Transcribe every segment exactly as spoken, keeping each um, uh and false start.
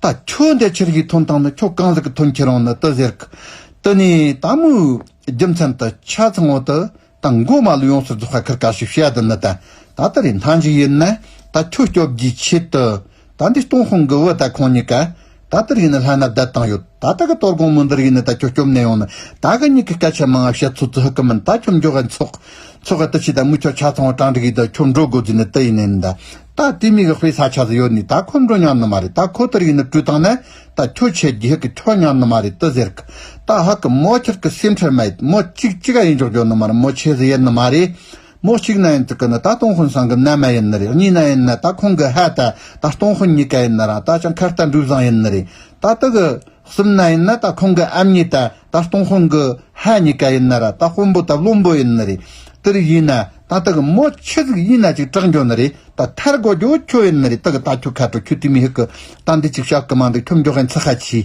ད་ཁྱོད་འདི་ཆི་ཟིག་ཐོན་བཏང་ནི། ཁྱོད་གང་ཟིག་གི་ཐོན་ཁྱེར་འོང་ནི་དེ་ཟེར་གི། དེ་ནས་ད་མོའི་རྒྱུ་མཚན་དེ་ཆ་ཚང་བོ་དེ་ད་མགོ་མ་ལ་ཡོངས་སུ་རྫོགས་པ་ཁུར་ག་ཞིག་བཤད་དེ་ནི་ད། ད་ལྟ་རེ་མཐའ་མཇུག་ཡིན་ན་ད་ཁྱོད་སྐྱོབ་རྒྱུའི་ཆེད་དུ། ད་འདི་སྟོང་དཔོན་གི་བུ་ད་ཁོང་གཉིས་ཀ་ད་ལྟ་རེ་ནི་ལྷན་ན་བསྡད་བཏང་ཡོད། ད་ལྟ་གི་དོ་དགོང་མོ་འདི་རེ་ནི་ད་ཁྱོད་སྐྱོབ་ནས་ཡོང་ནི། ད་གི་གཉིས་ཀི་སྐད་ཆ་མང་བ་བཤད་ཚོད་ཚོད་ཧུ་གི་མིན། ད་ཁྱོད་མགྱོགས་ག་འཚོགས། ཚོགས་ག་དུ་ཕྱིས་ད་མོས་ཁྱོད་ཆ་ཚང་བ་གྲ་འགྲིག་གི་ད་ཁྱོད་འགྲོ་དགོས་ཟེར་ནི་དེ་ཡིན་ནི་ད། ད་དེ་མོ་གི་དཔེ་ས་ཆ་ཟིག་ཡོད་ནི། ད་ཁོ་འགྲོ་ཉན་ནི་མ་རེད། ད་ཁོ་དེ་རིགས་ནི་བྲོས་བཏང་ན་ད་ཁྱོད་ཆེ་རྒྱུ་ཧུ་གི་ཁྱོད་ཉན་ནི་མ་རེད་དེ་ཟེར་གི། ད་ཧུ་གི་མོ་ཁྱེར་གི་སེམས་ཁྲལ་མེད། མོ་གཅིག་གཅིག་ག་ཡིན་འཇོག་འཇོག་ནི་མ་རེད། མོ་ཆེ་ཟིག་ཡིན་ནི་མ་རེད། མོ་གཅིག་ན་ཡིན་དུ་གི་ནི་ད་སྟོང་དཔོན་ཚང་གི་མནའ་མ་ཡིན་ནི་རེད། གཉིས་ན་ཡིན་ན་ད་ཁོང་གི་ཕ་ད་ད་སྟོང་དཔོན་གཉིས་ཀ་ཡིན་ནི་ར། ད་ཅང་ཁ་རྟ་འགྲོས་བཟང་ཡིན་ནི་རེད། ད་དེ་གི་གསུམ་ན་ཡིན་ན་ད་ཁོང་གི་ཨ་མྱེས་ད་ད་སྟོང་དཔོན་གི་ཕ་གཉིས་ཀ་ཡིན་ནི་ར། ད་དཔོན་པོ་ད་བློན་པོ་ཡིན་ནི་རེད། དེ་རིགས་ཡིན་ན་ད་དེ་གི་མོ་ཆི་ཟིག་ཡིན་ན་ཅིག་དྲག་འགྱོ་ནི་རེད། ད་ཐར་དགོས་རྒྱུ་ཁྱོད་ཡིན་ནི་རེད། དེ་གི་ད་ཁྱོད་ཁ་དྲོ་ཁྱོད་དེ་མོ་ཧུ་གི་ད་འདི་ཅིག་བཤད་གི་མ་འདུག་ཁྱོད་མགྱོགས་ཧན་ཚ་ཁ་ཆེ།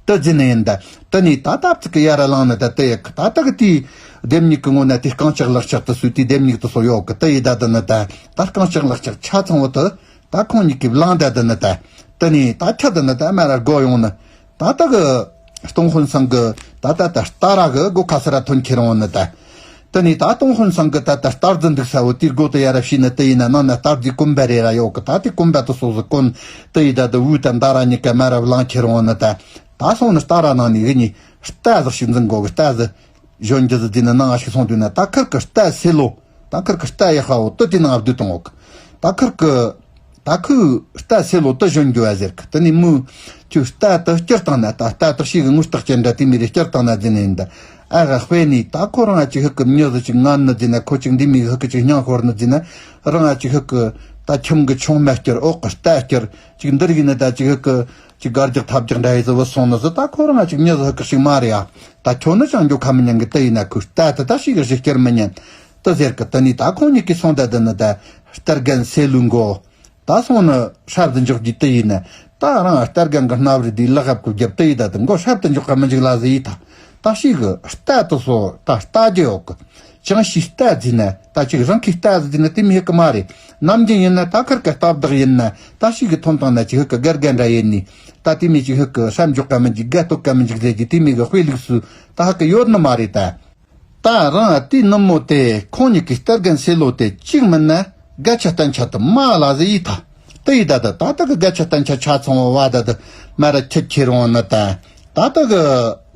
དེ་ཟིན་ནི་ཡིན་ད། དེ་ནས་ད་ལྟ་ཚིག་གི་ཡ་ར་ལངས་ནི་ད་དེ་ཡ་གི་ད་ལྟ་གི་དེའི་ལྡེམ་མིག་གི་ངོ་ན་དེ་རྐང་ལྕགས་ལག་ལྕགས་དུ་སུས་དེའི་ལྡེམ་མིག་དུ་སོ་ཡོད་གི་དེ་ཡི་ད་དེ་ནི་ད། ད་རྐང་ལྕགས་ལག་ལྕགས་ཆ་ཚང་བོ་དེ་ད་ཁོང་གཉིས་ཀྱིས་བླངས་ད་དེ་ནི་ད། དེ་ནས་ད་ཁྱོད་དེ་ནི་ད་མ་ར་སྒོ་ཡོང་ནི། ད་ལྟ་གི་སྟོང་དཔོན་ཚང་གི་ད་ད་ད་རྟ་ར་གི་སྒོ་ཁ་སི་ར་ཐོན་ཁྱེར་འོང་ནི་ད། དེ་ནས་ད་སྟོང་དཔོན་ཚང་གི་ད་ད་རྟ་རྫི་འདུག་ས་བོ་དེའི་སྒོ་དེ་ཡ་ར་ཕྱེ་ནི་དེ་ཡིན་ན་ནང་ན་རྟ་རྫི་གོན་པ་རེ་ར་ཡོད་གི། ད་དེ་གོན་པ་དུ་སོ་སོ་གོན་དེ་ཡི་ད་དེ་བུ་ད་མདའ་ར་གཉིས་ཀ་མ་ར་བླངས་ཁྱེར་འོང་ནི་ད། ད་སོང་ནི་རྟ་ར་ནང་ནས་གི་ནི་རྟ་ཟིག་ཞིག་འཛིན་དགོ་གི། རྟ་ཟིག་གཞོན་རྒྱུ་ཟིག་དེ་ནི་ནང་ཞིག་སོང་དུས་ན་ད་ཁུར་གི་རྟ་སེ་ལོ། ད་ཁུར་གི་རྟ་ཡག་པ་བོ་དེ་དེ་ནང་བསྡུས་བཏང་འོག་ད་ཁུར་གི་ད་ཁུ་རྟ་སེ་ལོ་དེ་གཞོན་རྒྱུ་བ་ཟེར་གི། དེ་ནི་མོ་ཁྱོད་རྟ་དེ་སྐྱུར་བཏང་ན་ད་རྟ་དེ་ཤི་གི་ངུ་རྟགས་ཅན་འདྲ་དེ་མི་རེ་སྐྱུར་བཏང་ན་དེ་ནི་ཡིན་ད། ཨ་ག་དཔེ་ནི་ད་ཁོ་རང་ཨ་ཅིག་ཧུ་གི་མྱི་ཟིག་ཅིག་ངན་ནི་དེ་ན་ཁོ་ཅིག་འདི་མི་ཧུ་གི་ཅིག་སྙིང་ཤོར་ནི་དེ་ན་རང་ཨ་ཅིག་ཧུ་གི་ད་ཁྱིམ་གི་ཆུང་མ་སྐྱུར་འོག་གི་རྟ་སྐྱུར་ཅིག་འདི་རིགས་ནི་ད་ཅིག་ཧུ་གི་ཅིག་སྒར་རྒྱག་ཐབ་རྒྱག་འདྲ་ཡི་ཟི་བུ་སོང་ནི་ཟི། ད་ཁོ་རང་ཅིག་མྱི་ཟི་ཧུ་ཀི་ཞིག་མ་རེད་ཡ། ད་ཁྱོད་ནི་ཅང་འགྱོ་ཁ་མི་ཉན་གི། དེ་ཡིན་ན་ཁོས་རྟ་དེ་ད་ཞིག་གི་ཞིག་སྐྱུར་མི་ཉན་དེ་ཟེར་གི། དེ་ནི་ད་ཁོང་གཉིས་ཀྱིས་སོང་ད་དེ་ནི་ད་རྟ་རྒན་སེ་ལུ་མགོ་ད་སོང་ནི་སྲབ་ཏུ་འཇོག་རྒྱུ་དེ་ཡིན་ན། ད་རང་རྟ་རྒན་གི་སྣབས་རི་དེའི་ལག་ཧབ་ཀི་རྒྱབ་དེ་ཡི་ད་དེ་མགོ་སྲབ་ཏུ་འཇོག་ག་མི་འཇུག་ལ་ཟི་ཡི་ད། ད་ཞིག་གི་རྟ་དེ་སོ་ད་རྟ་རྒྱུ་ཡོད་གི། ཅང་ཞིག་རྟ་ཟིན་ན་ད་ཅིག་རང་གི་རྟ་ཟིན་ན་དེ་མི་ཧེ་གི་མ་རེད། ནམ་རྒྱུན་ཡིན་ན་ད་ཁར་གི་སྟབས་བདག་ཡིན་ན་ད་ཞིག་གི་ཐོན་བཏང་ན་ཅིག་ཧེ་གི་དགའ་དགའ་འདྲ་ཡིན་ནི། ད་དེ་མི་ཅིག་ཧེ་གི་སྲབ་འཇོག་ག་མི་འཇུག་དགའ་སྟོད་ག་མི་འཇུག་ཟེར་གི་དེ་མི་གི་དཔེ་ལུགས་སུ་ད་ཧ་གི་ཡོད་ནི་མ་རེད་ད། ད་རང་དེའི་ནུབ་མོ་དེ་ཁོང་གཉིས་ཀྱི་རྟ་རྒན་སེ་ལོ་དེ་གཅིག་མིན་ན་སྒ་ཆ་སྟན་ཆ་དུ་མ་ལ་ཟི་ཡི་ད། དེ་ཡི་ད་ད་ད་ད་གི་སྒ་ཆ་སྟན་ཆ་ཆ་ཚང་བ་བ་ད་ད་མ་ར་ཁྱི་ཁྱེར་འོང་ནི་ད། ད་ལྟ་གི་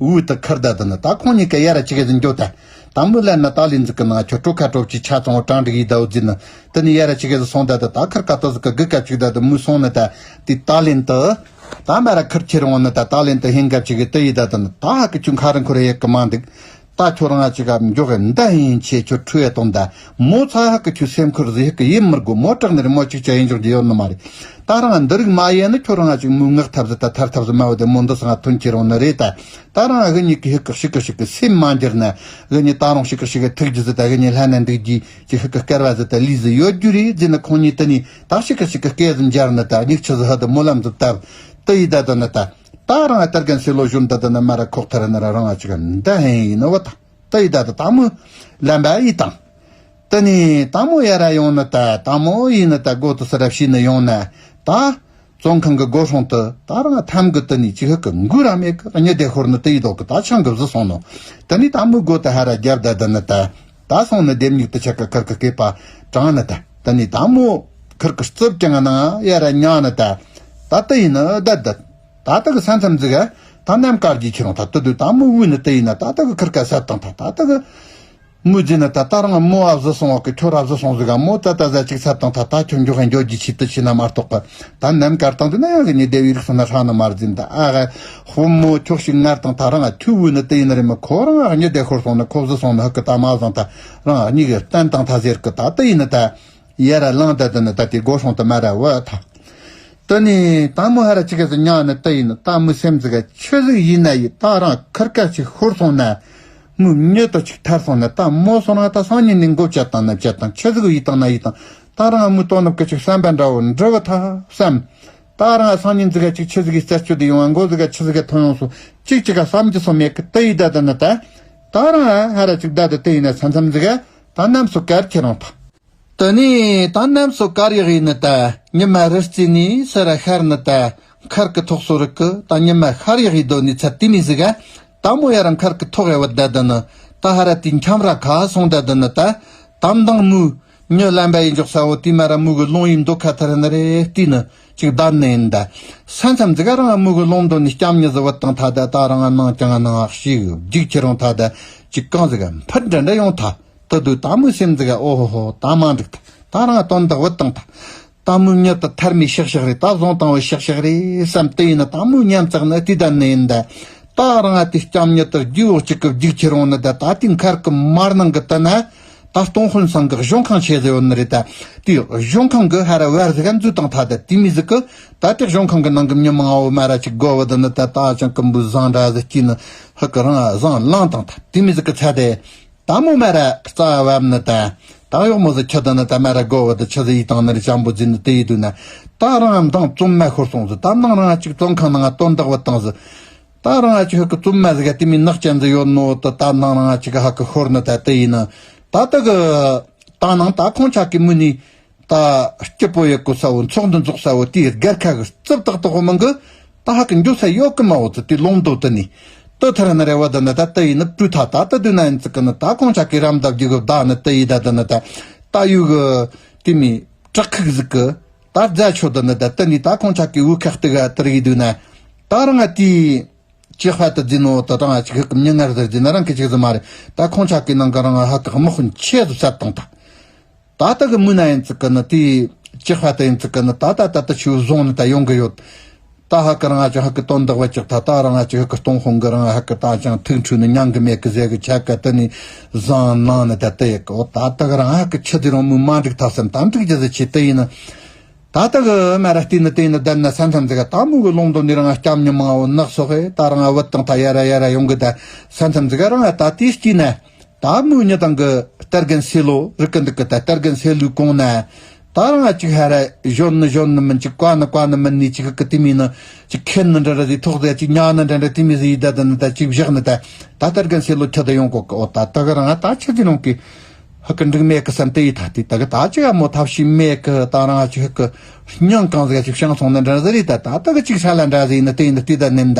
འུ་ད་ཁར་ད་ད་ནི་ད་ཁོང་གཉིས་ཀ་ཡ་ར་ཅི་གེ་ཟིན་འགྱོ་ད། དང་མོ་ལན་ན་ད་ལིན་ཟིག་གི་ནང་ཁྱོད་ཀྲོ་ཁ་ཀྲོབ་ཅི་ཆ་ཚང་བ་གྲང་འགྲིག་ཡི་ད་འུ་ཟིན་ནི། དེ་ནི་ཡ་ར་ཅི་གེ་ཟིན་སོང་ད་ད་ད་ཁར་ཀ་ཏོ་ཟིག་གི་གི་ཀ་ཅིག་ད་ད་མུ་སོང་ནི་ད། དེ་ད་ལིན་ད་ད་མ་ར་ཁར་ཁྱེར་འོང་ནི་ད། ད་ལིན་ད་ཧིན་གབ་ཅིག་གི་དེ་ཡི་ད་ད་ནི་ད་ཧ་གི་ཁྱོད་ཁ་རི་འཁོར་ཡེ་གི་མ་འདུག་ད་ཁྱོད་རང་ཅིག་ག་མགྱོགས་གི་མདའ་ཡིན་ཆེ་ཁྱོད་ཁྲུ་ཡེ་གཏོང་ད། མོ་ཚ་ཧ་གི་ཁྱོད་སེམས་ཁུར་ཟི་ཧ་གི་ཡིན་མི་དགོ། མོ་དྲག་ནི་རེད། མོ་ཅིག་ཅ་ཡིན་འཇོག་རྒྱུ་ཡོད་ནི་མ་རེད། ད་རང་འདི་རིགས་མ་ཡེ་ནི་ཁྱོད་རང་ཅིག་མོའི་ངག་ཐབས་ཟི་ད་ཐར་ཐབས་ཟི་མ་བོ་དེ་མོ་འདི་སང་ཐོན་ཁྱེར་འོང་ནི་རེད་ད། ད་རང་ཧི་གཉིས་ཀྱི་ཧི་ཀི་ཤི་ཀི་ཤི་ཀི་སེམས་མ་འགྱུར་ན། ཧི་གཉིས་ད་རུང་ཤི་ཀི་ཤི་ཀི་ཐུག་རྒྱུ་ཟི་ད་ཧི་གཉིས་ལྷན་ན་འདུག་རྒྱུ་ཅིག་ཧི་ཀི་སྐལ་བ་ཟི་ད་ལུས་ཟི་ཡོད་རྒྱུ་རེད་ཟེར་ནི། ཁོང་གཉིས་དེ་ནི་ད་ཤི་ཀི་ཤི་ཀི་སྐད་ཟི་འབྱར་ནི་ད་མིག་ཆུ་ཟི་ཧི་ད་སྨོན་ལམ་ཟི་བཏབ། དེ་ཡི་ད་ད་ནི་ད། ད་རང་ཨ་ཏར་གན་སི་ལོ་ཞུན་ད་ད་ནི་མ་ར་ཁོག་ཐར་ནི་ར་རང་ཨ་ཅིག་འདི་ཧན་ཡིན་ནི་བ་ད། དེ་ཡི་ད་ད་ད་མོ་ལམ་པ་ཡི་དང་། དེ་ནི་ད་མོ་ཡ་ར་ཡོང་ནི་ད་ད་མོ་ཡིན་ནི་ད་སྒོ་དུ་སི་ར་ཕྱི་ནི་ཡོང་ན་ད། བཙོན་ཁང་གི་སྒོ་སྲུང་དུ་ད་རང་ཐམ་གི་དེ་ནི་ཅི་ཧི་གི་འགུལ་ར་མེད་གི། གཉིད་དེ་ཤོར་ནི་དེ་ཡི་དོག་གི་ད་ཆང་གི་བཟི་སོང་ནོ། དེ་ནི་ད་མོ་སྒོ་དེ་ཧ་ར་རྒྱབ་ད་དེ་ནི་ད། ད་སོང་ནི་ལྡེམ་མིག་དེ་ཆ་གི་ཁར་གི་སྐེད་པ་དྲང་ནི་ད། དེ་ནི་ད་མོ་ཁར་གི་རྩིབ་ཀྱང་ནང་ཡ་ར་ཉག་ནི་ད། ད་དེ་ཡིན་ནི་ད་ད། ད་ལྟ་གི་ས་མཚམས་ཟིག་ག་ད་ནམ་དཀར་གྱི་ཁྱེར་རུང་ད་ལྟ་དུ་ད་མོ་དབུས་ནི་དེ་ཡིན་ན་ད་ལྟ་གི་ཁིར་ཀ་ས་དང་ད་ད་ལྟ་གི་མོ་རྫི་ན་ད་ད་རང་མོ་ཨ་བཟི་སོང་བ་གི་ཁྱོད་ར་བཟི་སོང་ཟིག་ག་མོ་ད་ད་ཟ་ཅིག་ས་དང་ད་ད་ཁྱོད་འགྱོ་ཧན་འགྱོ་རྒྱུ་ཆེད་དུ་ཕྱིན་ན་མ་གཏོགས་གི་ད་ནམ་དཀར་དང་དུ་ན་ཡང་གི་ཉི་དེ་བའི་རིགས་སོང་ན་ཧྲ་ནི་མ་རྫི་ན་ད་ཨ་ག་ཧོ་མོ་ཁྱོད་ཞིག་ངར་དང་ད་རང་ཨ་ཁྱོད་དབུས་ནི་དེ་ཡིན་ན་རེད་མ་ཁོ་རང་ཨ་ཉི་དེ་ཤོར་སོང་ན་ཁོ་བཟི་སོང་ན་ཧ་གི་ད་མ་བཟང་ད་རང་ཨ་གཉིས་གི་བསྟན་དང་ད་ཟེར་གི་ད་དེ་ཡིན་ན་ད། ཡ་ར་ལངས་ད་དེ་ནི་ད་དེ་སྒོ་སྲུང་དུ་མ་ར་བ་ཐ། དེ་ནི་ད་མོ་ཧ་ར་ཅི་ག་ཟི་ཉག་ནི་དེ་ཡིན་ནི་ད་མོ་སེམས་ཟི་ག་ཆི་ཟིག་ཡིན་ན་ཡི་ད་རང་ཁིར་ཀ་ཅིག་ཤོར་སོང་ན། མོ་མྱི་དུ་ཅིག་ཐར་སོང་ན་ད་མོ་སོང་རང་ད་སང་ཉིན་ནི་མགོ་བཅད་དང་ན་བཅད་དང་ཆི་ཟིག་ཡིད་དང་ན་ཡིད་དང་ད་རང་མོ་ཏོ་ནུབ་ཀི་ཅིག་བསམ་པ་འདྲ་བོ་འདྲི་བ་ཐ་བསམ། ད་རང་སང་ཉིན་ཟི་ག་ཅིག་ཆི་ཟིག་གི་རྩད་གཅོད་དེ་ཡོང་བ་མགོ་ཟི་ག་ཆི་ཟིག་ག་ཐོན་ཡོང་སོ་ཅིག་ཅིག་ག་བསམ་གྱི་སོ་མེད་གི་དེ་ཡི་ད་དེ་ནི་ད། ད་རང་ཧ་ར་ཅིག་ད་དེ་དེ་ཡིན་ན་ས་མཚམས་ཟི་ག་ད་ནམ་སོ་དཀར་ཁྱེར་རུང་ཐ། དེ་ནས་ད་ནམ་སོ་དཀར་ཡག་ཡིན་ནི་ད་ཉི་མ་རི་རྩེ་ནས་ས་ར་ཤར་ནི་ད་ མཁར་གི་ཐོག་སོ་རིག་གི་ད་ཉི་མ་ཤར་ཡག་ཡི་དོ་ནི་ཚད་དེ་མི་ཟིག་ག་ད་མོ་ཡ་ར་མཁར་གི་ཐོག་ཡ་བ་ད་ད་ནི་ད་ཧ་ར་དེ་འཁྱམ་ར་ཁ་སོང་ད་ད་ནི་ད་དམ་དང་མུ་ཉི་ལམ་པ་ཡི་འཇོག་ས་བོ་དེ་མ་ར་མུ་གི་ལོང་ཡིན་འདུག་ཁ་ཐར་ནི་རེད་དེ་ནི་ཅིག་བདམས་ནི་ཡིན་ད། ས་མཚམས་ཟིག་ག་རང་མུ་གི་ལོང་དོ་ནི་སྐྱམ་ཉི་ཟི་བ་དང་ཐ་ད་ད་རང་ནང་ཀྱང་ནང་ཤི་རྒྱུག་ཁྱེར་རུང་ཐ་ད་ཅིག་གང་ཟིག་ག་འཕུར་འདྲ་འདྲ་ཡོང་ཐ། ད་དུ་ད་མོའི་སེམས་ཟིག་ག་ཨོ་ཧོ་ཧོ་ད་མ་འགྲིག་ཐ། ད་རང་དོན་དག་བུད་བཏང་ཐ། ད་མོའི་མྱི་ད་ཐར་མི་ཤག་ཤག་རེད། ད་བཟུང་བཏང་བའི་ཤག་ཤག་རེད་བསམ་དེ་ཡིན་ན་ད་མོའི་ཉམས་ཚགས་ནི་དེ་ད་ནི་ཡིན་ད། ད་རང་དེ་སྐྱམ་མྱི་ད་རྒྱུ་འོག་ཅིག་གི་རྒྱུག་ཁྱེར་འོང་ནི་ད་ད་དེ་མཁར་གི་མར་ནང་གི་ད་ན་ད་སྟོང་དཔོན་ཚང་གི་གཞུང་ཁང་ཆེ་ཟེར་ཡོད་ནི་རེད་ད། དེ་གཞུང་ཁང་གི་ཧ་ར་བར་ཟིག་ག་འཛུལ་བཏང་ཐ་ད་དེ་མི་ཟིག་གི་ད་དེ་གཞུང་ཁང་གི་ནང་གི་མྱི་མང་བོ་མ་ར་ཅིག་དགོ་བ་ད་ནི་ད་ད་ཅང་ཀུན་པོ་བཟང་འདྲ་ཟིག་སྐྱིད་ནི་ཧ་གི་རང་བཟང་ལངས་བཏང་ཐ་དེ་མི་ཟིག་གི་ཚ་དེ། ད་མོ་མ་ར་རྩ་བབ་ནི་ད། ད་གཡོག་མོ་ཟི་ཁྱི་ད་ནི་ད་མ་ར་དགོ་བ་ད་ཁྱི་ཟི་ཡི་དང་ནི་རི་ཅང་པོ་ཟི་ནི་དེ་ཡི་དུ་ན། ད་རང་མདང་བཙུན་མ་ཤོར་སོང་ཟི་ད་ནང་རང་ཅིག་བཙོན་ཁང་ནང་དོན་དག་བ་བཏང་ཟི། ད་རང་ཅིག་ཧ་གི་བཙུན་མ་ཟི་ག་དེ་མི་ནག་ཅན་ཟི་ཡོད་ནོ་ད་ད་ནང་རང་ཅིག་ཧ་གི་ཤོར་ནི་ད་དེ་ཡི་ན། ད་ད་གི་ད་ནང་ད་ཁོང་ཅག་གི་མུ་ནི། ད་སྐྱིད་པོ་ཡོད་གོ་ས་བོ་ཚོགས་འདུ་འཛོགས་ས་བོ་དེའི་སྒར་ཁ་གི་རྩིབ་ཏག་ཏག་བོ་མང་གི། ད་ཧ་གི་འགྱོ་ས་ཡོད་གི་མ་བོ་ཙི་དེ་ལོང་དོ་དེ་ནི། ཏི་ཐ་ར་ན་རེ་བ་ད་ན་ད་ཏི་ཡི་ནི་བྲུ་ཐ་ད་ཏི་དུ་ན་ཡིན་ཙི་གི་ནི་ད་ཁོང་ཅག་གི་རམ་ད་བརྒྱུད་གི་ད་ནི་ཏི་ཡི་ད་ད་ནི་ད། ད་ཡུ་གི་དེ་མི་བྲག་ཁུག་ཟིག་གི་ད་རྫ་ཆོ་ད་ནི་ད་ཏི་ནི་ད་ཁོང་ཅག་གི་འུ་ཁག་ཏི་ག་ཏི་རི་དུ་ན། ད་རང་ང་དེ། ཅི་ཧ་ད་ཛི་ནོ་ད་རང་ཅིག་ཧ་གི་མྱི་ངར་ཟེར་ཛི་ན་རང་གི་ཅིག་ཟི་མ་རེད། ད་ཁོང་ཅག་གི་ནང་གི་རང་ཧ་གི་དམག་དཔོན་ཆེ་ཟི་བསད་བཏང་ད། ད་ད་གི་མུ་ན་ཡིན་ཙི་གི་ནི་དེ་ཅི་ཧ་ད་ཡིན་ཙི་གི་ནི་ད་ད་ད་ད་ཆུ་བཟུང་ནི་ད་ཡོང་གི་ཡོད། ད་ཧ་གི་རང་ཅིག་ཧ་གི་དོན་དག་བ་ཅིག་ད་ད་རང་ཅིག་ཧ་གི་སྟོང་དཔོན་གི་རང་ཧ་གི་ད་ཅང་ཐུག་འཕྲུལ་ནི་མྱང་གི་མེད་གི་ཟེར་གི་ཆ་ག་ད་ནི་བཟང་ནང་ནི་ད་ད་ཡི་གི་འོ་ད་ད་གི་རང་ཧ་གི་ཆི་དེ་རང་མུ་མ་འགྲིག་ཐབས་སམ་ད་འགྲིག་རྒྱུ་ཟི་ཆི་ད་ཡིན་ནི། ད་ལྟ་གི་མ་ར་བལྟས་ནི་བལྟས་ནི་བསྡད་ན་ས་མཚམས་ཟིག་ག་ད་མོ་གི་ལུང་དོ་ནི་རང་སྐྱབས་ཉི་མ་བོ་ནག་སོག་གི་ད་རང་བུད་དང་ད་ཡ་ར་ཡ་ར་ཡོང་གི་ད་ས་མཚམས་ཟིག་ག་རང་ད་དེ་སྐྱིད་ན་ད་མོ་ཉི་དང་གི་སྟར་རྒན་སེ་ལོ་རི་ཀི་འདུག་གི་ད་སྟར་རྒན་སེ་ལོའི་གོང་ན་ད་རང་ཅིག་ཧ་ར་གཞོན་ནི་གཞོན་ནི་མིན་ཅིག་བཀའ་ནི་བཀའ་ནི་མིན་ནི་ཅིག་གི་དེ་མིན་ནི་ཅིག་ཁེན་ནི་འདྲ་འདྲ་ཟིག་ཐོག་ཟེ་ཅིག་ཉག་ནི་འདྲ་འདྲ་དེ་མི་ཟིག་ཡི་ད་ད་ནི་ད་ཅིག་བཞག་ནི་ད་ད་སྟར་རྒན་སེ་ལོ་ཁྱི་ད་ཡོང་གོ་གི་འོ་ད་ད་གི་རང་ད་ཆི་ཟིག་ནོང་གི། ཧ་གི་འགྲིག་མེད་གི་བསམ་དེ་ཡི་ཐ་དེ་ད་གི་ད་ཅི་ཡ་མོ་ཐབས་ཤེས་མེད་གི་ད་རང་ཅི་ཧ་གི་སྙིང་གང་ཟིག་ཅིག་བཤང་སོང་ནི་འདྲ་ཟེར་རེད་ད་ད་ད་གི་ཅིག་ཧྲ་ལ་འདྲ་ཟིག་ནི་དེ་ཡིན་དེ་ད་ནིན་ད་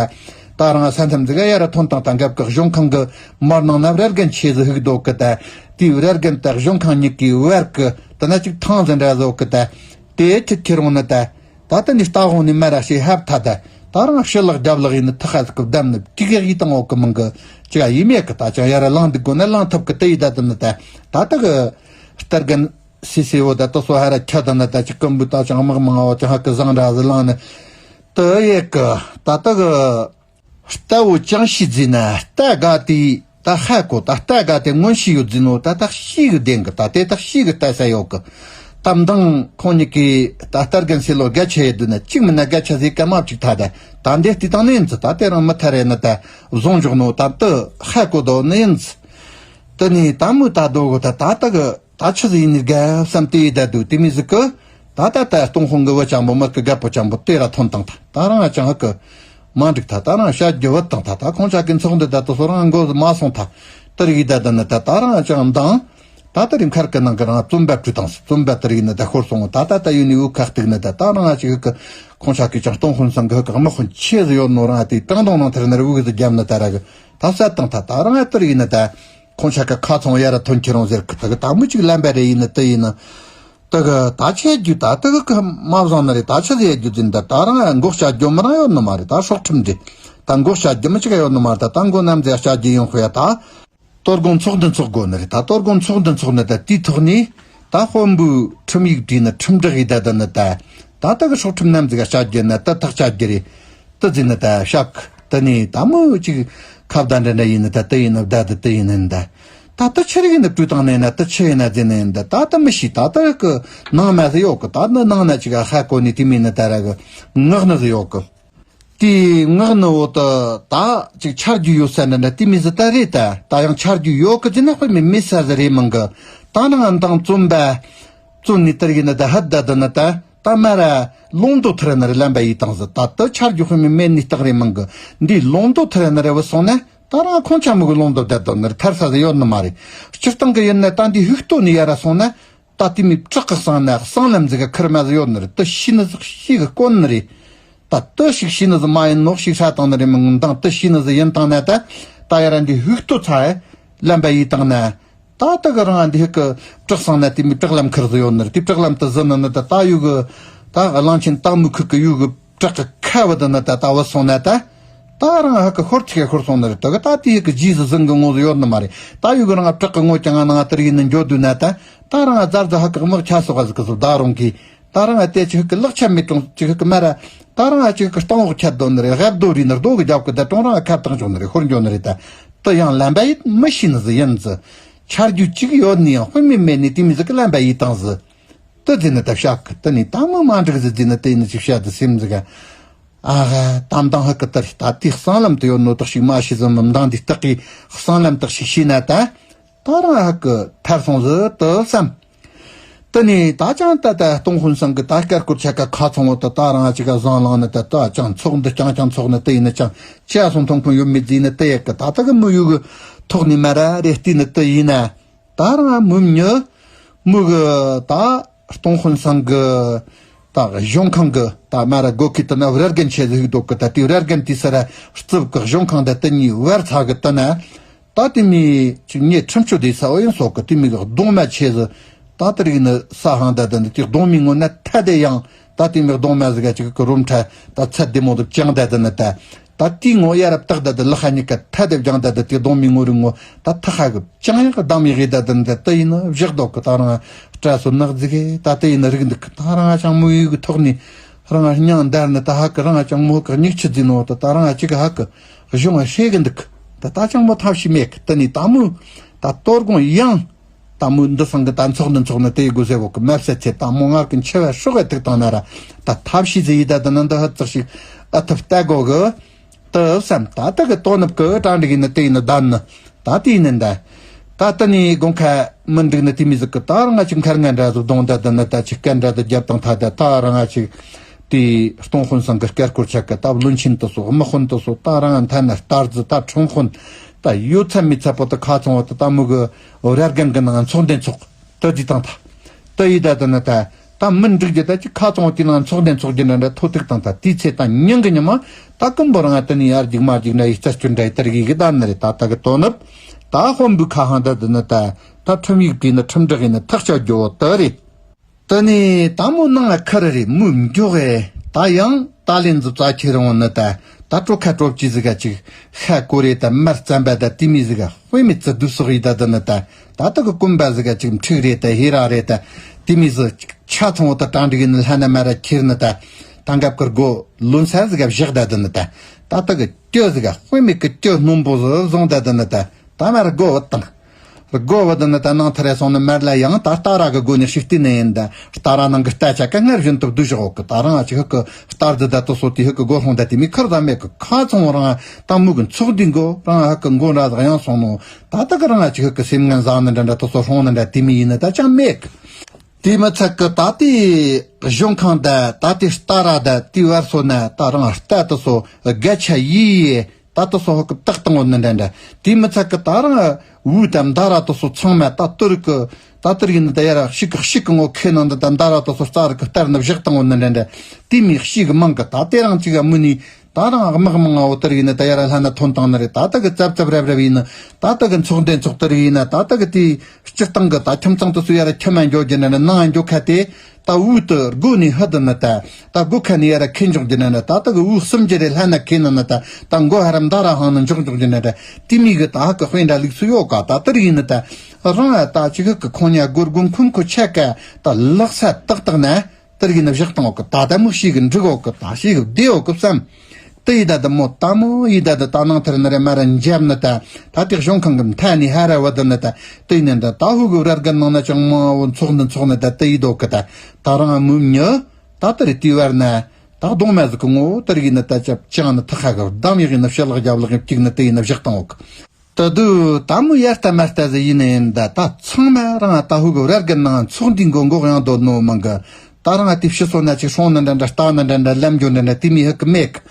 ད་རང་ས་མཚམས་ཟིག་ཡ་ར་ཐོན་དང་ད་འགབ་གི་གཞུང་ཁང་གི་མར་ནང་ན་ར་རྒན་ཆེ་ཟིག་ཧུག་རྡོ་གི་ད་དེ་ར་རྒན་ད་གཞུང་ཁང་གཉིས་ཀའི་བར་གི་ད་ན་ཅིག་ཐང་ཟིག་འདྲ་ཟོ་གི་ད་དེ་ཁྱི་ཁྱི་རུང་ནི་ད། ད་ལྟ་ནི་རྟ་དབང་ནས་མ་ར་ཤེས་ཧབ་ཐ་ད། ད་རང་ཕྱི་ལག་རྒྱབ་ལག་ཡིན་ནི་ཐག་ཧ་ཟིག་གི་བསྡམས་ནི་ཀི་གེ་ཡི་དང་འོག་གི་མིང་གི་ཅི་ཡ་ཡི་མེད་གི་ད་ཅང་ཡ་ར་ལང་འདུག་དགོ་ན་ལང་ཐུབ་གི་དེ་ཡི་ད་དམ་ནི་ད། ད་ལྟ་གི་སྟར་རྒན་སི་སི་བོ་ད་ཏོ་སོ་ཧ་ར་ཁྱ་ད་ནི་ད་ཅི་ཀུན་པུ་ད་ཅང་དམག་མང་བ་ཅང་ཧ་གི་བཟང་འདྲ་ཟི་ལང་ནི་དུ་ཡེ་གི་ད་ལྟ་གི་རྟ་བོ་ཅང་ཤི་ཟིན་ན་རྟ་དགའ་དེ་ད་ཧ་གོ་ད་རྟ་དགའ་དེ་སྔོན་ཤི་ཡོད་ཟིན་ནོ་ད་ད་ཤི་གི་ལྡན་གི་ད་དེ་ད་ཤི་གི་ལྟ་ས་ཡོད་གི། ད་མདང་ཁོང་གཉིས་ཀྱིས་ད་སྟར་རྒན་སེ་ལོ་སྒ་ཆ་ཡེ་དུ་ན་གཅིག་མིན་ན་སྒ་ཆ་ཟིག་ཀ་མ་གཅིག་ཐ་ད་ད་འདེ་ལྟི་དང་ནི་ཡིན་ཚུ་ད་དེ་རང་མི་ཐ་རེ་ན་ད་བཟུང་འཇོག་ནོ་ད་དུ་ཧ་གོ་དོ་ནི་ཡིན་ཚུ། དེ་ནི་ད་མོ་ད་དོ་གོ་ད་ད་ད་གི་ད་ཆི་ཟིག་ཡིན་ནི་དགའ་བསམ་དེ་ཡི་ད་དུ་དེ་མི་ཟིག་གི་ད་ད་ད་སྟོང་དཔོན་གི་བུ་ཅང་པོ་མར་གི་རྒད་པོ་ཅང་པོ་དེ་ར་ཐོན་དང་ད་ད་རང་ཅང་ཧ་གི་མ་འགྲིག་ད་ད་རང་བཤད་རྒྱུ་བུད་དང་ད་ད་ཁོང་ཅག་གི་ཚོགས་འདུ་ད་དུ་སོ་རང་མགོ་ཟི་མ་སོང་ད་དེ་རིགས་ད་ད་ནི་ད་ད་རང་ཅང་མདང་ད་ད་རིང་མཁར་གི་ནང་གི་རང་བཙོན་པ་བྲོས་དང་བཙོན་པ་དེ་རིགས་ནི་ད་ཤོར་སོང་ད་ད་ད་ཡུལ་ནི་འུ་ཁ་གཏུག་ནི་ད་ད་རང་ཅིག་གི་ཁོང་ཅག་གི་ཅང་སྟོང་དཔོན་ཚང་གི་ཧ་གི་དམག་དཔོན་ཆེ་ཟི་ཡོད་ནོ་རང་དེ་ཀྲང་དོང་ནང་དེར་ནི་རི་བུ་གི་ཟི་རྒྱབ་ནི་ད་ར་གི་ད་བསད་དང་ད་ད་རང་དེ་རིགས་ནི་ད། ཁོང་ཅག་གི་ཁ་ཚང་ཡ་ར་ཐོན་ཁྱེར་རུང་ཟེར་གི་ད་གི་ད་མུ་ཅིག་ལམ་པ་རེ་ཡིན་ནི་དེ་ཡིན་ནི། དེ་གི་ད་ཆེ་རྒྱུ་ད་དེ་གི་གི་མ་བཟང་ནི་རེད་ད་ཆི་ཟེར་རྒྱུ་ཟིན་ད་ད་རང་འགོག་བྱ་རྒྱུ་མི་རང་ཡོད་ནི་མ་རེད་ད་སྲོག་ཁྲིམས་འདི། ད་འགོག་བྱ་རྒྱུ་མི་ཅིག་ཡོད་ནི་མ་རེད་ད་ད་འགོ་ནམ་ཟེར་བྱ་རྒྱུ་ཡོང་ཁོ་ཡ་ད། གཏོར་དགོང་ཚོགས་འདུ་འཚོགས་དགོ་ནི་རེད་ད་གཏོར་དགོང་ཚོགས་འདུ་འཚོགས་ནི་ད་དེའི་ཐོག་ནས་ད་དཔོན་པོའི་ཁྲིམས་ཡིག་བྲིས་ནི་ཁྲིམས་བསྒྲགས་ཡིག་ད་ད་ནི་ད། ད་ལྟ་གི་སྲོག་ཁྲིམས་ནམ་ཟིག་ག་བྱ་རྒྱུ་ན་ད་ཐག་བྱ་རྒྱུ་རེད། ད་ཟིན་ན་ད་བཤག་ད་ནི་ད་མོ་ཅིག་ཁ་བརྡ་འདྲ་འདྲ་ཡིན་ན་ད་ད་ཡིན་ན་བརྡ་ད་ད་ཡིན་ན་ད། ད་ད་ཆི་རིག་ཡིན་ན་བྲུས་བཏང་ནས་ན་ད་ཆི་ཡིན་ན་ཟིན་ན་ཡིན་ད་ད་ད་མི་ཤི་ད་ད་གི་ནང་མ་ཟི་ཡོད་གི་ད་ནི་ནང་ན་ཅིག་ཧ་གོ་ནི་དེ་མིན་ན་ད་ར་གི་ངག་ན་ཟི་ཡོད་གི། དེ་ངག་ནི་འོ་ད་ད་ཅིག་ཆར་རྒྱུ་ཡོད་ས་འདྲ་འདྲ་དེ་མི་ཟི་ད་རེད་ད་ད་ཡང་ཆར་རྒྱུ་ཡོད་གི་ཟིན་ན་དཔེ་མི་མི་ས་ཟི་རེད་མང་གི་ད་ནང་མདང་བཙོན་པ་བཙོན་ནི་ད་ར་ཡིན་ན་ད་ཧད་ད་ད་ན་ད། ད་མ་ར་ལུང་དོ་ཐར་ན་རེ་ལམ་པ་ཡི་དང་ཟི་ད་ད་ཆར་རྒྱུ་ཁོ་མི་མེད་ནི་སྟག་རེ་མང་གི་འདི་ལུང་དོ་ཐར་ན་རེ་བ་སོང་ན་ད་རང་ཁོང་ཆ་མོ་གི་ལུང་དོ་བསྡད་དོ་ནི་རེ་ཐར་ས་ཟི་ཡོད་ནི་མ་རེད། སྤྱིར་བཏང་གི་ཡིན་ན་ད་འདི་ཧུག་ཏོ་ནི་ཡ་ར་སོང་ན་ད་དེ་མི་བྲག་གི་གསང་ན་གསང་ལམ་ཟི་ག་ཁུར་མ་ཟི་ཡོད་ནི་རེད་ད་ཤི་ནི་ཟི་ཤི་གི་དཀོན་ནི་རེད། ད་དུ་ཞིག་ཤི་ནི་ཟི་མ་ཡིན་ནོག་ཞིག་ཧྲ་བཏང་ནི་རེད། མི་མདང་དུ་ཤི་ནི་ཟི་ཡིན་བཏང་ན་ད། ད་ཡ་ར་འདི་ཧུག་ཏོ་ཚ་ལམ་པ་ཡིས་བཏང་ན། ད་ད་གི་རང་འདི་ཧུག་གི་བྲག་སང་ན་དེ་མི་བྲག་ལམ་ཁུར་ཟི་ཡོད་ནི་རེད། དེ་བྲག་ལམ་དུ་ཟི་ནི་ནི་ད་ད་ཡུ་གི་ད་གླང་ཆེན་སྟག་མོ་ཁུག་གི་ཡུ་གི་བྲག་གི་ཁ་བ་དུ་ནི་ད་ད་བུད་སོང་ན་ད། ད་རང་ཧུག་གི་ཤོར་ཚིག་ཤོར་སོང་ནི་རེད། ད་གི་ད་དེ་ཧུག་གི་རྗེས་སུ་ཟིན་གི་ངོ་ཟི་ཡོད་ནི་མ་རེད། ད་ཡུ་གི་རང་བྲག་གི་ངོ་ཀྱང་ང་ནང་དུ་རིག་ནི་འགྱོ་དུས་ན་ད། ད་རང་ཛར་ཛ་ཧུག་གི་དམག་ཆ་སོགས་ག་ཟི་གི་ཟི་ད་རུང་གི། ད་རང་ཨ་དེ་ཅི་ཧུག་གི་ལག་ཆ་མེད་གྲོང་ཅི་ཧུག་གི་མ་ར། ད་རང་ཨ་ཅི་ཧུག་གི་སྟོང་འོག་ཁྱད་དོ་ནི་རེད། རབ་རྡོ་རི་ནི་རྡོ་གི་རྒྱབ་གི་ད་གྲོང་རང་ཨ་ཁ་བཏང་ཆོག་ནི་རེད། ཤོར་འགྱོ་ནི་རེད་ད། དུ་ཡང་ལམ་པ་ཡིད་མི་ཤེས་ནི་ཟི་ཡིན་ཟི། ཆར་རྒྱུ་གཅིག་ཡོད་ནི་ཡང་དཔེ་མེད་མེད་ནི་དེ་མི་ཟི་གི་ལམ་པ་ཡིད་བཏང་ཟི། དུ་ཟི་ནི་ད་བཤག་གི་དུ་ནི་ད་མི་མ་འགྲིག་ཟི་ཟི་ནི་དེ་ནི་ཅི་བཤད་དུ་སེམས་ཟི་ག་ཨ་ཧ་ད་མདང་ཧུག་གི་དར་ད་དེ་གསང་ལམ་དུ་ཡོད་ནོ་དག་ཞིག་མ་ཤེས་ཟི། མི་མདང་འདི་སྟག་གི་གསང་ལམ་དག་ཞིག་ཤེས་ན་ད། ད་རང་ཧུག་གི་ཐར་སོང་ཟི་དུ་བསམ། དེ་ནས་ད་ཅང་ད་ད་སྟོང་དཔོན་སང་གི་ད་སྐར་སྐོར་ཆ་ག་ཁ་ཚང་བོ་ད་ད་རང་ཅི་ག་བཟང་ལང་ནི་ད་ད་ཅང་ཚོགས་འདི་ཅང་ཅང་ཚོགས་ནི་དེ་ཡིན་ན་ཅང་ཅི་ཡ་སོང་མཐོང་ཁུངས་ཡོད་མེད་ཟིན་ནི་དེ་ཡ་གི་ད་ད་གི་མི་ཡུ་གི་ཐོག་ནས་མ་ར་རེ་བལྟས་ནི་དེ་ཡིན་ན། ད་རང་མུ་མྱི་མུ་གི་ད་སྟོང་དཔོན་སང་གི་ད་གཞུང་ཁང་གི་ད་མ་ར་སྒོ་ཁི་ད་ན་བར་རྒན་ཆེ་ཟིག་འདུག་གི་ད་དེ་བར་རྒན་དེ་ས་ར་རྩིབ་གི་གཞུང་ཁང་ད་དེ་གཉིས་བར་ཚ་གི་ད་ན། ད་དེ་མི་ཅིག་ངས་ཁྲིམས་གཅོད་དེ་ས་བ་ཡིན་སོགས་ཀྱི་དེ་མི་གི་གདོང་མ་ཆེ་ཟི། ད་དེ་རིགས་ནི་ས་ཧང་ད་དེ་ནི་དེ་གདོང་མི་ངོ་ན་ཐ་དེ་ཡང་ད་དེ་མི་གདོང་མ་ཟི་ག་ཅིག་གི་རུམ་ཁྲ་ད་ཚད་དེ་མོ་དུ་བཅང་ད་དེ་ནི་ད། ད་དེའི་ངོ་ཡ་རབ་བཏགས་ད་དེ་ལག་ཁ་གཉིས་ཀ་ཐ་དེ་བཅང་ད་དེ་དེ་གདོང་མི་ངོ་རུ་ངོ་ད་ཐ་ཁ་གི་བཅང་ཡག་གི་གདང་མི་གི་ད་དེ་ནི་ད་དེ་ཡིན་ནི་བཞག་དོག་གི་ད་རང་སྐྲ་སོ་ནག་ཟི་གི་ད་དེ་ཡིན་ནི་རིག་འདུག་གི་ད་རང་ཅང་མོ་ཡུ་གི་ཐོག་ནི་རང་སྙིང་འདར་ནི་ད་ཧ་གི་རང་ཅང་མོ་གི་སྙིག་ཆུ་ཟི་ནོ་ད་ད་རང་ཅིག་ཧ་གི། གཞུང་ང་ཧྲེ་གི་འདུག་ད་ད་ཅང་མོ་ཐབས་ཤེས་མེད་གི་དེ་ནི་ད་མོ་ད་གཏོར་དགོངས་ཡང་ད་མོ་འདི་སང་གི་ད་འཚོགས་འདི་འཚོགས་ནི་དེ་དགོས་ཟེར་བོ་གི་མ་བསད་ཚེ་ད་མོ་ངར་གི་འཆི་བ་སྲོག་གི་ཐུག་བཏང་ན་ར་ད་ཐབས་ཤེས་ཟེར་ཡི་ད་ད་ནི་འདི་ཧ་ཙག་ཞིག་ཨ་ཐབས་ལྟ་དགོ་གི་དུ་བསམ། ད་ད་གི་དོ་ནུབ་གི་གྲ་འགྲིག་ཡིན་ནི་དེ་ཡིན་ནི་ད་ནི་ད་དེ་ཡིན་ནི་འདའ། ད་ད་ནི་དགོང་ཁ་མི་འགྲིག་ནི་དེ་མི་ཟིག་གི་ད་རང་ང་ཅིག་མཁར་ང་འདྲ་ཟིག་གདོང་ད་ད་ནི་ད་ཅིག་སྐད་འདྲ་ད་རྒྱབ་དང་ཐ་ད་ད་རང་ང་ཅིག་དེ་སྟོང་དཔོན་སང་གི་སྐར་སྐོར་ཆ་གི་ད་བློན་ཆེན་དུ་སོ་དམག་དཔོན་དུ་སོ་ད་རང་མཐའ་ན་རྟ་རྫི་ད་ཁྲོམ་དཔོན་ད་ཡོད་ཚད་མི་ཚད་པོ་ད་ཁ་ཚང་བ་ད་ད་མུ་གི་ར་རྒན་གི་ནང་ཚོགས་འདེན་ཚོགས་ད་ཟི་དང་ད་ད་ཡི་ད་ད་ན་ད་ད་མི་འགྲིག་རྒྱུ་ད་ཅི་ཁ་ཚང་བ་དེ་ནང་ཚོགས་འདེན་ཚོགས་རྒྱུ་ན་འདྲ་ཐོ་ཐིག་དང་ད་དེའི་ཚེ་ད་ཉིན་གི་ཉི་མ་ད་ཀུན་པོ་རང་ད་ནི་ཡར་རྒྱུག་མ་རྒྱུག་ན་ཡི་རྩ་སྐྱོན་འདྲ་ཡི་ད་རིག་གི་ད་ནི་རེད། ད་ད་གི་དོ་ནུབ་ད་དཔོན་པོའི་ཁ་ཧང་ད་ད་ན་ད་ད་ཁྲིམས་ཡིག་དེ་ནི་ཁྲིམས་འདྲ་གི་ནི་ཐག་ཆོད་རྒྱུ་བོ་ད་རེད། དེ་ནས་ད་མོ་ནང་ལ་ཁར་རེ་མོས་མགྱོགས་ཨེ་ད་ཡང་ད་ལན་འཛུབ་རྩ་ཁྱེར་འོང་ནི་ད་ད་སྤྲོ་ཁ་སྤྲོ་སྐྱིད་ཟིག་ག་ཅིག་ཤ་ཀོ་རེ་ད་མར་རྩམ་པ་ད་དེ་མི་ཟིག་ག་དཔེ་མི་ཚི་དུ་སོག་ཡི་ད་ད་ནི་ད་ད་ད་གི་ཀུན་པ་ཟིག་ག་ཅིག་འཁྲིག་རེ་ད་ཧེ་ར་རེ་ད་དེ་མི་ཟིག་ཆ་ཚང་བོ་ད་གྲ་འགྲིག་ནི་ལྷ་ན་མ་ར་ཁྱེར་ནི་ད་ད་འགབ་ཀི་སྒོ་ལོན་ས་ཟིག་ག་བཞག་ད་ད་ནི་ད་ད་ད་གི་སྐྱོ་ཟིག་ག་དཔེ་མི་གི་སྐྱོ་སྣུམ་པོ་ཟིག་བཟུང་ད་ད་ནི་ད་ད་མ་ར་སྒོ་བུད་དང་། སྒོ་བུད་ནི་ད་ནང་ཐར་སོང་ནི་མར་ལ་ཡང་ད་རྟ་ར་གི་སྒོ་ནས་ཞིག་བལྟས་ནི་ཡིན་ད། རྟ་ར་ནང་གི་རྟ་ཆ་ཀ་སྔར་བཞིན་དུ་བསྡུས་བཞག་གི་ད་རང་ཨ་ཅིག་ཧུ་གི་རྟ་རྫི་ད་དུ་སོ་དེ་ཧུ་གི་སྒོ་སློང་ད་དེ་མི་ཁར་ད་མེད་གི་ཁ་ཚང་རང་ད་མུ་གི་ཚོགས་འདུས་མགོ་རང་ཧུ་གི་མགོ་འདྲ་ཟག་ཡང་སོང་ནོ། ད་ད་གི་རང་ཨ་ཅིག་ཧུ་གི་སེམས་ངན་ཟག་ནི་འདྲ་འདྲ་དུ་སོ་སློང་ནི་འདྲ་དེ་མི་ཡིན་ནི་ད་ཅང་མེད་གི་དེ་མི་ཚད་གི་ད་དེ་གཞུང་ཁང་ད་ད་དེ་རྟ་ར་ད་དེ་བར་སོ་ན་ད་རང་རྟ་དུ་སོ་སྒ་ཆ་ཡི་ཡི། ད་ལྟ་སོ་ཧོ་གི་བཏགས་བཏང་བ་ནི་འདྲ་འདྲ། དེ་མི་ཚད་གི་ད་རང་བུ་དང་མདའ་ར་དུ་སོ་ཚང་མ་ད་ཏུ་རིག་གི་ད་ཏུ་རིག་ནི་ད་ཡ་ར་ཤིག་གི་ཤིག་གི་ངོ་ཁེ་ནང་ད་ད་མདའ་ར་དུ་སོ་རྩ་རིག་གི་སྟར་ནི་བཞག་བཏང་བ་ནི་འདྲ་འདྲ། དེ་མི་ཤིག་གི་མང་གི་ད་དེ་རང་ཅིག་ག་མུ་ནི་ད་རང་དམག་མང་ང་བོ་ཏུ་རིག་ནི་ད་ཡ་ར་ལྷ་ན་ཐོན་བཏང་ནི་རེད། ད་ད་གི་ཙབ་ཙབ་རབ་རབ་ཡིན་ནི་ད་ད་གི་ཚོགས་འདེན་ཚོགས་ཏུ་རིག་ཡིན་ན་ད་ད་གི་དེ་སྤྱིར་བཏང་གི་ད་ཁྱིམ་ཚང་དུ་སུ་ཡ་ར་ཁྱིམ་མ་འཇོག་རྒྱུ་ནི་ནང་འཇོག་ཁ་དེ། ད་འུ་དུ་སྒོ་ནས་ཧི་དུ་ནི་ད། ད་སྒོ་ཁ་ནས་ཡ་ར་ཁེ་འཇོག་རྒྱུ་ནི་ད། ད་ད་གི་འུ་གསུམ་གྱི་རེ་ལྷ་ན་ཁེ་ནི་ནི་ད། ད་མགོ་ཧ་རམ་ད་ར་ཧང་ནི་འཇོག་འཇོག་རྒྱུ་ནི་ད། དེ་མི་གི་ད་ཧ་གི་དཔེ་འདྲ་ལུགས་སུ་ཡོད་ག་ད་དེ་རིགས་ནི་ད། རང་ཡ་ད་ཅི་གི་གི་ཁོང་ཉ་སྒོར་དགོན་ཁུམ་ཁུ་ཆ་ཀ་ད་ལག་ས་ཏག་ཏག་ན། དེ་རིགས་ནི་བཞག་བཏང་འོག་གི་ད་ད་མི་ཤིག་གི་འགྲིག་འོག་གི་ད་ཤིག་གི་བདེ་འོག་གི་བསམ། དེ་ཡི་ད་ད་མོ་ད་མོ་ཡི་ད་ད་ད་ནང་ཐར་ནི་རེ་མ་ར་འཇབ་ནི་ད། ད་དེ་གཞུང་ཁང་གི་མཐའ་ནས་ཧ་ར་བ་ད་ནི་ད། དེ་ནི་ད་ད་ཧུ་གི་ར་རྒན་ནང་ན་ཅང་མ་བོ་ཚོགས་ནི་ཚོགས་ནི་ད་དེ་ཡི་དོ་གི་ད། ད་རང་མུ་མྱི། ད་དེ་རེ་དེ་བར་ན། ད་གདོང་མ་ཟིག་གི་ངོ་དེ་རིགས་ནི་ད་ཅབ་ཅང་ནི་ཐག་ཧ་གི་བདམ་ཡག་ཡིན་ན་ཕྱི་ལག་རྒྱབ་ལག་གཅིག་ནི་དེ་ཡིན་ན་བཞག་བཏང་འོག་ད་དུ་ད་མོ་ཡ་ལྟ་མ་ལྟ་ཟི་ཡིན་ནི་ཡིན་ད། ད་ཚང་མ་རང་ད་ཧུ་གི་ར་རྒན་ནང་ཚོགས་འདི་མགོ་འགོག་ཡང་དོ་ནོ་མང་གི་ད་རང་དེ་ཕྱི་སོ་ན་ཅིག་སྲོང་ནི་འདྲ་འདྲ་ལྟ་ནི་འདྲ་འདྲ་ལམ་འགྱོ་འདྲ་འདྲ་དེ་མི་ཧུ་གི་མེད་གི་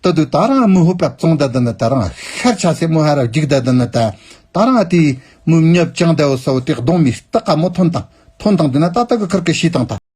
ད་དུ་ད་རང་མི་ཧུ་པ་བཙོང་ད་ད་ནི་ད་རང་ཤར་ཆ་སེ་མོ་ཧ་ར་རྒྱུག་ད་ད་ནི་ད། ད་རང་དེ་མོ་མྱི་བཅང་ད་བོ་ས་བོ་དེ་གདོང་མི་སྟག་ག་མོ་ཐོན་དང་ཐོན་དང་དེ་ན་ད་ད་གི་ཁུར་གི་ཤི་དང་ད།